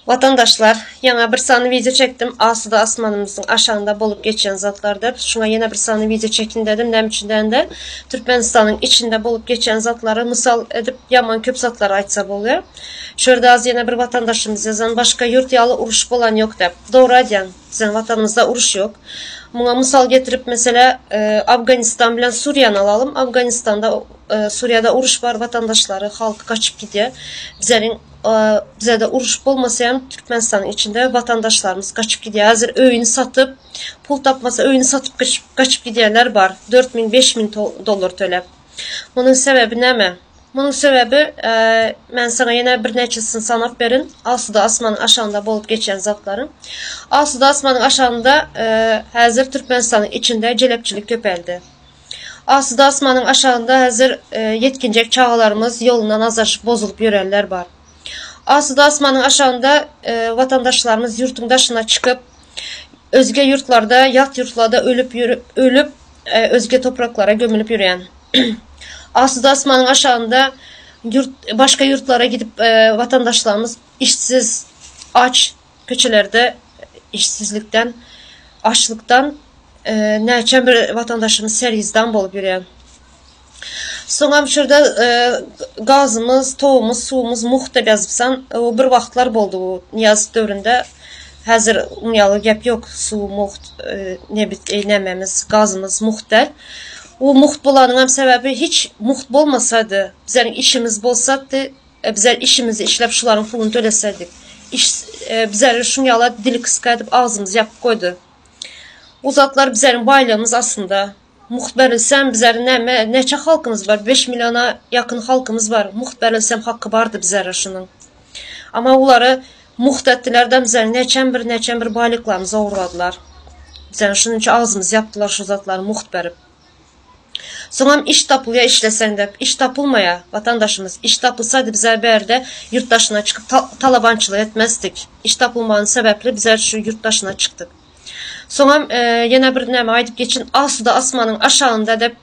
Watandaşlar, ýaňa bir sany wideo çekdim, asuda asmanymyzyň aşagynda bolup geçýän zatlar dep. Şuňa ýene bir sany wideo çekin dedim, näme üçin dände, Türkmenistanyň içinde bolup geçýän zatlary mysal edip ýaman köp zatlary aýtsa bolýar. Şu ýerde az ýene bir watandaşymyz ýazan, başga ýurt ýaly uruş bolan ýok dep. Dogry aýdýaň, biziň watanymyzda uruş ýok. Muňa mysal getirip mesele Afganistan bilen Suriýany alalym. Afganistanda, Suriýada uruş bar, watandaşlary, halky gaçyp gidýär. Bizeriň Bizede uruş bolmasa hem Türkmenistanyň içinde watandaşlarymyz gaçyp gidýär. Häzir öýüni satyp, pul tapmasa öýüni satyp gaçyp gidýänler bar. 4000, 5000 dollar töläp. Munuň sebäbi näme? Munuň sebäbi men saňa ýene birnäçesini sanap berin. Asuda asmanyň aşagynda bolup geçýän zatlaryň. Asuda asmanyň aşagynda häzir Türkmenistanyň içinde jelepçilik köpeldi. Asuda asmanyň aşagynda häzir ýetginjek çagalarymyz ýolundan azaşyp bozulyp ýörenler bar. Asuda asmanyň aşagynda watandaşlarymyz ýurtuň daşyna çykyp, özge ýurtlarda, ýat ýurtlarda ölüp ýörüp, ölüp, özge topraklara gömülip ýörýän. Asuda asmanyň aşagynda ýurt başga ýurtlara gidip watandaşlarymyz işsiz, aç köçelerde işsizlikden, açlykdan näçe bir watandaşymyz sergizdan bolup ýörýär. Soňam şurada gazymyz, towumyz, suwumyz mugt diýip ýazypsan, o bir wagtlar boldy bu Nyýazow döwründe. Häzir oň ýaly gep ýok, suw mugt, nebit, nämemiz, gazymyz mugt däl. O mugt bolanyňam sebäbi hiç mugt bolmasady, bizleriň işimiz bolsady, Bizler işimizi işläp şularyň puluny töleserdik. Iş bizleri şuň ýala dili kyska edip agzymyzy ýapyp goýdy. Bu zatlar bizleriň baýlygymyz aslynda. Mugt berilsem bizleriň näme näçe halkymyz bar beş milliona ýakyn halkymyz bar mugt berilsem haky bardy bizlere şunuň. Amma bulary mugt etdilerdem bizleriň näçem bir näçem bir baýlyklarymyzy ogurladylar. Bizleriň şunuň üçin agzymyzy ýapdylar şu zatlary mugt berip. Soňam iş tapylýa işleseň dep. Iş tapylmaýa, watandaşymyz. Iş tapylsady bizä bärde ýurt daşyna çykyp talabançylyk etmezdik. Iş tapylmany sebäpli bizler şu ýurt daşyna çykdyk. Soňam ýene bir näme aýdyp geçin asuda asmanyň aşagynda dep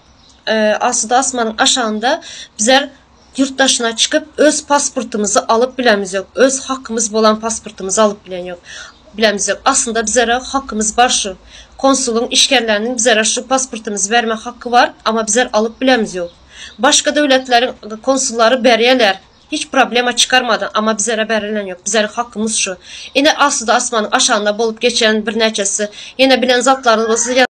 asuda asmanyň aşagynda bizler ýurt daşyna çykyp öz pasportymyzy alyp bilemiz ýok. Öz hakymyz bolan pasportymyzy alyp bilen ýok. Bilemiz ýok. Aslynda bizlere hakymyz bar şu. Konsulyň işgärleriniň bizlere şu pasportymyzy berme haky bar, amma bizler alyp bilemiz ýok. Başga döwletleriň konsullary berýärler. Hiç problema çykarmadan, amma bizlere berilen ýok. Bizleriň hakymyz şu. Ine asuda asmanyň aşagynda bolup geçen birnäçesi. Ýene bilen zatlaryňyz bolsa.